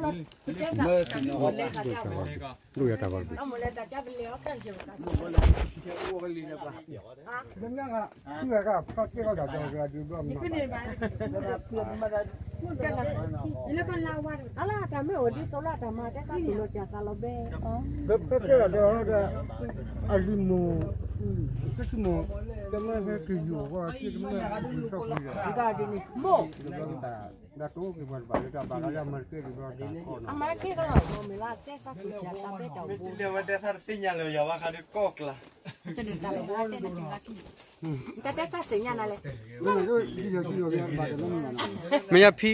ဒိၣ်ယတၢ်ဂီၤတဘ့ၣ် အလၢတၢ်မ့ၢ်အိၣ်ဒ်သိးလၢတၢ်မၤတဲသးလီၤဘဲ ဖဲကဲဒီး အလံၤမိၢ် ကဆိမိၣ် တမ့ၢ်ဟဲက့ၤယိာ်ဝဲ တမ့ၢ်ဟဲက့ၤယိာ်ဝဲ ဒ်န့ၣ် မိၢ် အမၤက့ၤကလီၤ မ့ၢ်လၢတဲသးသ့ၣ်ညါတၢ်ဘဲတၢ်ဘိ တဲဝဲတဲသးတသ့ၣ်ညါလၢယွၤဘၣ်ဃးဒီးကီၢ်ကျါ တၢ်တဲသးသ့ၣ်ညါနၤလဲၣ် မ့ၢ်ယါဖံဖံထံတဂီၤတၢ် ထံလီၤနီၤ ပကထိၣ်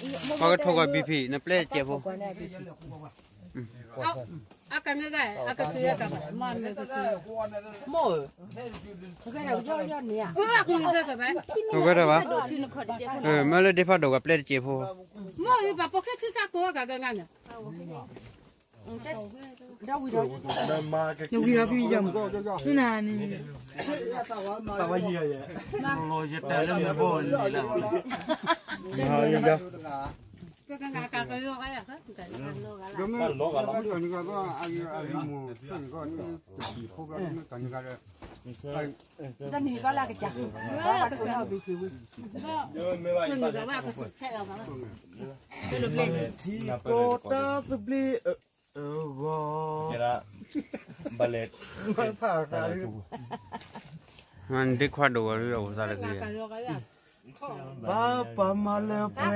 ကီးဘံဖံ နပျဲၢ်တစဲးဖိ အကနၣ် အကထံၣ် မိၢ်ဧၢ မ့ၢ်လၢဒ့ဖးဒိၣ်ကပျဲၢ်တစဲးဖိ မိၢ်ဧၢ ပှၤဖိခဲထံသးကိးဂၤဂၤန့ၣ် နဝံၤဒီးဖံယီၤမး နနၤန့ၣ် လီၤယတၢ်လၢမဲာ်ဘီန့ၣ်လၢ တနံၤကီးလၢကစၢ် တနံၤကီးလၢကစၢ် ထံကီၢ်တၢ်သဘျ့ အဂီၢ် ဒ့ခွါဒိၣ်ဝဲဒၣ်အိၣ်သးတက့ၢ် ဘၣ်ပှၤမၤလၢပှဲၤ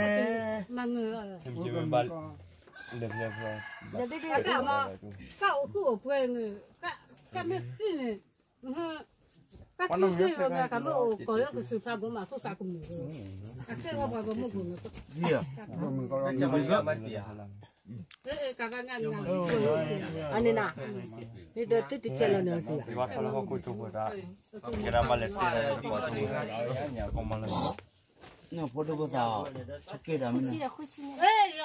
ကအိၣ်သူၣ်အိၣ်ပှဲၤန့ၣ် ကမ့ၢ်သ့န့ၣ် ကမ့ၢ်အိၣ်ကီၢ်လၢကစၢ် ဖးဒိၣ်မၤသူၣ်သးကမုာ် အကဲဝဲပှၤကမုာ်ကမုာ် အန့ၣ်နၤ မ့ၢ်ဒီးသုတကဲလီၤန့ၣ် ကဲဒၣ်ဘၣ်လဲၤတဲလၢတပှၤတဝဲ ဖိဒိၣ်ဖိသၣ် ဆကဲဒၣ်မ့ၢ် ဒီးဆဲးလီၤန့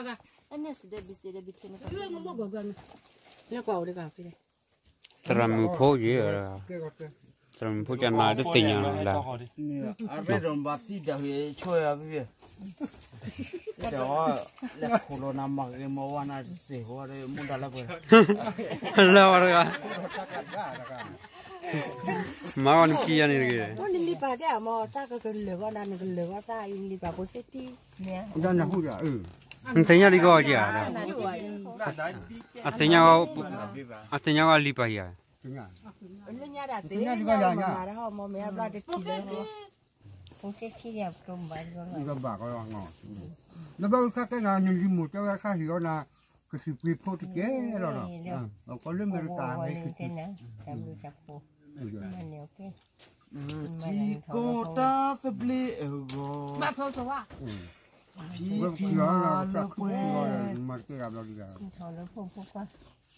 ၣ် အန့ၣ်အဘၣ်ဆဲးဒၣ်မး ဘံဖံလီၤ လၢကွၢ်အိၣ်ဒ်ကဖဲလဲၣ် သရၣ်မုၣ်ဖိယဲၢ် သရၣ်မုၣ်ဖိကနၤတသ့ၣ်ညါလၢ အရ့ဒိၣ်ဘၣ်သံဒၣ်ဟ့ၣ်ဆိၣ်ယၤဖဲဖဲ တဲဝဲ လဲၤခိၣ်လီၤနၤမၤဂ့ၤမၤဝါနၤတစဲးဃီဒီး မူဒါလၢပှဲၤ လၢဝဲတဂၤ မၤဝဲနခံယၤန့ၣ်တဂ့ၤ အိၣ်နလံပၢ်တဲအမၤတၢ်ကကလၢၤဘၣ်နၤ နကလၢၤဘၣ်တၢ်အံၤနလံပၢ်ဖိသ့ၣ်တံၢ် နသ့ၣ်ညါလံကီၢ်က့ၤ အသ့ၣ်ညါ အသ့ၣ်ညါဝဲလံပၢ်ယၤ လၢညါဒၣ်သ့ၣ်ညါမၤတၢ်ဟီၣ်မီမ့ၢ်အဘျီတထံၣ်လၢ ဘၣ်ကီ နဘၣ်ဝဲခါကဲနၤ နလံၤမိၢ်တဲဝဲခါဟ့ၣ်အီၤနၤ ကစံးပှ့ၤဖိတကဲလီၤနီၤ ကီလၢမဲရကၤဟဲက့ၤ ထံကီၢ်တၢ်သဘျ့အဂီၢ် ဖံဖံမၤလၢပှဲၤ မၤတကဲဂၤဘျီဒံးဂၤ အဘံဖံလီၤလီၤ ဖိခွါက့ၤဟံးန့ၢ်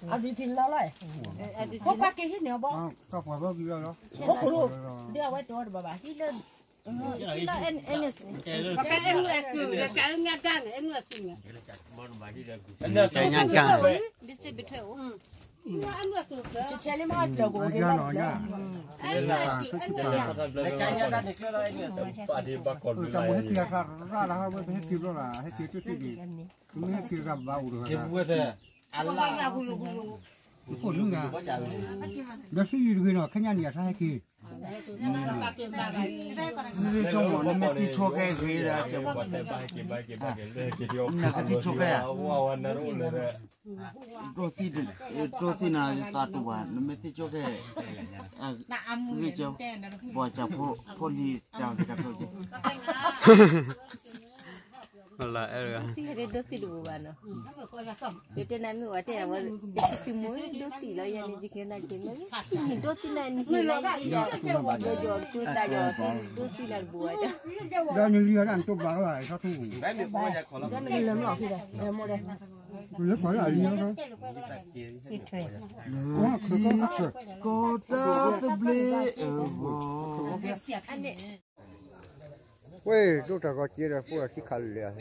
အီၤဘီ တၢ်ပှၤဘီက့ၤလီၤလီၤ ဟိခိၣ်လိ ဒ်အဝဲတအီၤတဘၣ်ဘၣ် ဟံးလၢ ကဲညါကၢ် တဆဲးလၢမၤတၢ်ကိးက့ၤဘၣ် တၢ်မ့ၢ်ဟဲက့ၤအခါရၣ်လၢဟဲဝဲပဟဲက့ၤဘျီလၢ် ဟဲက့ၤတသ့ဒံး မ့ၢ်ဟဲက့ၤတဂၤဘၣ်အိၣ်တဂၤ ဖိနုၢ်ဂၤ ဒီးဆူယံၤတဂ့ၤနီၤ ခဲညါန့ၣ်အဆါဟဲက့ၤ နမ့ၢ်သံဆိခဲဂ့ၤဒီး နကသံဆိခဲဧါ ဒိးသံ ဒိးသံနၤသးတူၢ်ဘၣ် နမ့ၢ်သံဆိခဲ ဂ့ၤကၢ ပှၤစၢ်ဖိ ဖိလံၤတၢ်ဂ့ၢ်တၢ်ကျိၤကၢ လၢအဲၣ်ဂၤ သံဟဲဒိးသံတဘူၣ်ဘၣ်နီၤ ယတဲနၤမ့ၢ်ဝဲတဲဝဲ ယဆိကမိၣ်ဒိးသံလီၤ ယၤန့ၣ် ယကနၣ်ကဲမ့ၢ် နံၣ်ဒိးသံနၤနံၣ်နံၣ်နံၣ် ယၤ ယကဲဝဲဒီးယီၤကၠိတၢ်ယီၤသံ ဒိးသံနၤတဘူၣ်ဝဲ ဒီးနလံၤအီၤဒၣ်နတိၢ်ဘၣ်လီၤ အံၤထီၣ်ထူၣ် ဒီးနကလၢၤမ့ၢ်အီၤဖဲဒီး မိၢ်ဒီး လၢပှၤလၢအလံၤ ကီတၢ်သဘျ့အဂီၢ် ဝဲၢ် ဒိၣ်တၢ်ဂီၤက့ဒီး ဖိအခံခးလၢာ်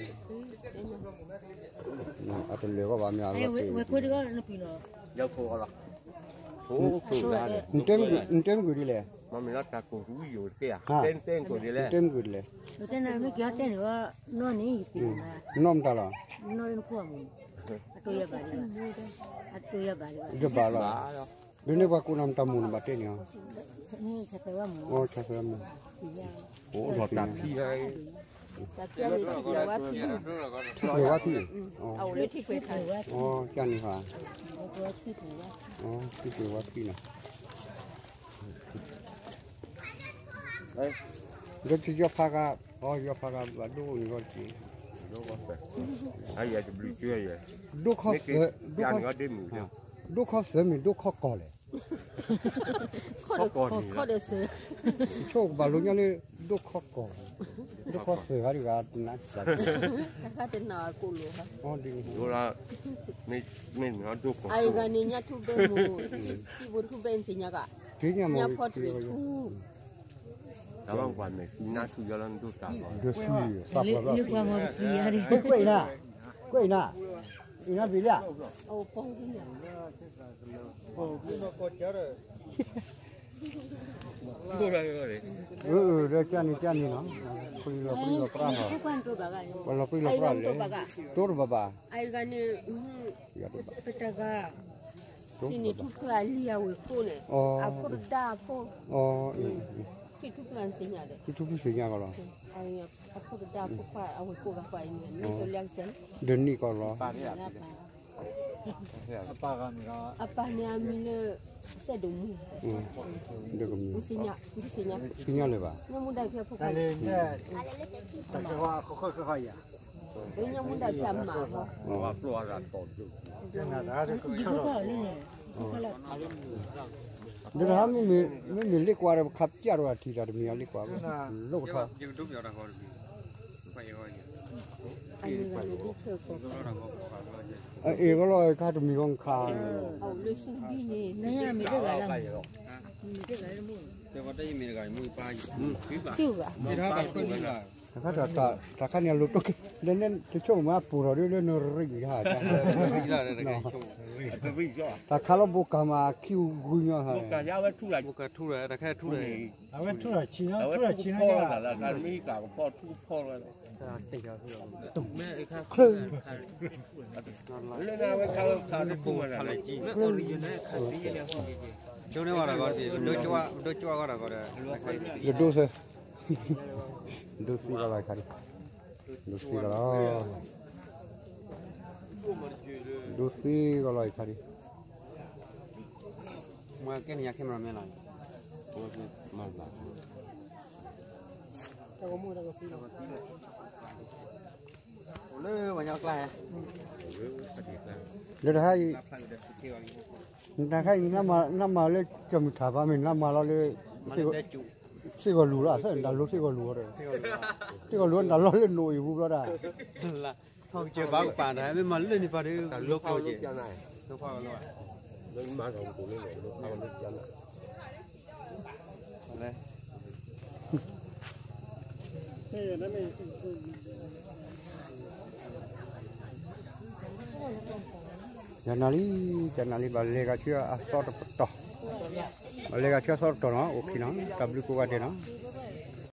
အတလၢာ်ဂီၢ်ဘၣ်မ့ၢ် ဝဲၢ်ဖိတဂီၢ်လၢပံၤနီၤ နတဲမ့ၢ်ကွံာ်ဒ်လဲၣ် တဲမ့ၢ်ကွံာ်ဒ်လဲၣ် တဲနမ့ၢ်က့ၤတဲန့ၣ် နီၢ်န့ၣ် ယပံၤနီၤ နီၢ်မတၤလီၤ အတိယဘၣ်လီၤ ဒ်န့ၣ်ပှၤကိးနၤမတၤမူၤန့ၣ် ဘၣ်တဲန့ၣ် အိၣ် ထံၣ်ကွံာ်ဝါထံၣ် ကန့ၣ်ဟါ ထံၣ်ကွံာ်ဝါထံၣ်နီၤ ဒီးယီၤဖးဂၤ အီ ယီၤဖးဂၤဘၣ်ဒိၣ်န့ၣ်ဂီၢ်တက့ၢ် ဒိၣ်ခီၣ်သၢ ဒိၣ်ခီၣ်သၢမ့ၢ်ဒိၣ်ခီၣ်ကီၢ်လဲၣ် ခီၣ်ဒီးသၢ ဆိကဘၣ်လိညါလၢ ဒိၣ်ခီၣ်ကီၢ် ဒိၣ်ခီၣ်သၢဂၤတဂၤ တနၤ တနၤကိၣ်လိာ် မ့ၢ် မ့ၢ် အဂၤန့ၣ် ညၣ်ထူၣ်ဘဲမိၢ် တံၢ်ဘိထူၣ်ဘဲနစ့ညါက ညၣ်ဖီတရံးထူၣ် တၢ်ဘၣ်ကွၢ်မဲာ် နၢ်ထူၣ်ယီၤလၢနဒိၣ်တၢ်ဘၣ် ကွဲးနၤ ကွဲးနၤ အံၤနၤဘံလၢ ဒီးကန့ၣ်ကန့ၣ်နီၤ ပလီၤပှံၢ်လီၤပြၢ်လီၤ ပလီၤပှံၢ်လီၤပြၢ်လဲၣ် တိတဘၣ်ဘၣ် အဂၤန့ၣ် ပတဂၤ ဟံးန့ၢ်ထူၣ်ဖျၢၣ်အလံာ်အဝဲၢ်ကိၣ်န့ၣ် အဖိတဒါအဖိ ထံၣ်ထူၣ်ဖျၢၣ်သ့ၣ်ညါဒီး ထံၣ်ထူၣ်ဖျၢၣ်သ့ၣ်ညါကီးလီၤ အဖိတဒါအဖိခွါအဝဲၢ်ကိၣ်ဂၤပှၤအံၤန့ၣ် မ့ၢ်စိလၢကစၢ် ဒ်န့ၣ်ကီးလီၤ အပၢ်န့ၣ်အမံၤလၢ စဲးဒိးမူ ဒ်ကမံၤ သ့ၣ်ညါလၢၤဘၣ် ညၣ်မူဒါဖဲဖိခွါ ညၣ်မူဒါဖဲအမါ ဒ်တဟါမ့မ့ၢ်လ့ကွၢ်ဒီး ပခးပျၢ်ဒီးအထံၣ်တၢ်တမံၤအလ့ကွၢ် လိၣ်ကထီ အအ့ၣ်ကလီၤခါတမံၤဂီၢ်ခါ တခါန့ၣ်အလိၤတိၢ်က့ၤ လၢန့ၣ်တဆိကမိၣ်မးပူၤထီၣ်ဒ်လၢနရံၣ်တၢ် တၢ်ခါလီၤဘိကၤမးခံဂုၤညီ ဘိကၤထူၣ်လီၤ တၢ်ခါထူၣ်လီၤ အဝဲထူၣ်ထီၣ်ဆံး ထူၣ်ထီၣ်ဆံးန့ၣ် မ့ၢ်ကၤကဖီၣ်ထူၣ်ကဖီၣ်လီၤ ချၢ လၢနဝဲခါခါတထူၣ်ဝဲဒၣ်လၢ ဒိန့ၢ်ဝဲတၢ်ဂီၤတဘ့ၣ် ဒိကၠွၢ်ဝဲတၢ်ဂီၤဒီး ယဒိသ့ ဒိသ့ကီးလီၤခါဒံး ဒိသ့ကီးလီၤ ဒိသ့ကီးလီၤခါဒံး မ့ၢ်ကဲန့ၣ်ညါခဲမရမဲလီၤ လၢဝဲညီကျါ လၢတဟါအံၤ နတၢ်ခါအံၤ နမၤလၢကၠီၣ်မုၢ်ထၣ်ဘၣ်မ့ၢ် နမၤလီၤလၢ သ့ၣ်ဂီၤလူၤလီၤ နတၢ်လိသ့ၣ်ဂီၤလူၤအီၤဒီး သ့ၣ်ဂီၤလူၤနတၢ်လီၢ်လၢနိၣ်အံၤပူၤဘျီဒၣ် ထီၣ်ကစၢၢ်ဘၣ်ကပၤတၢ် မ့ၢ်မၤလၢန့ၣ်ပှၤဒီး လိၣ်ဖီၣ်ကဲ ယနၤလံ ယနၤလံ ဘၣ်လဲၤဂၤဆူအသီတပတီၢ် ဘၣ်လဲၤဂၤဆူအသီတပတီၢ်နီၤ အိၣ်ခံနီၤ တၢ်ဘျုးကိးဂၤဒဲးနီၤ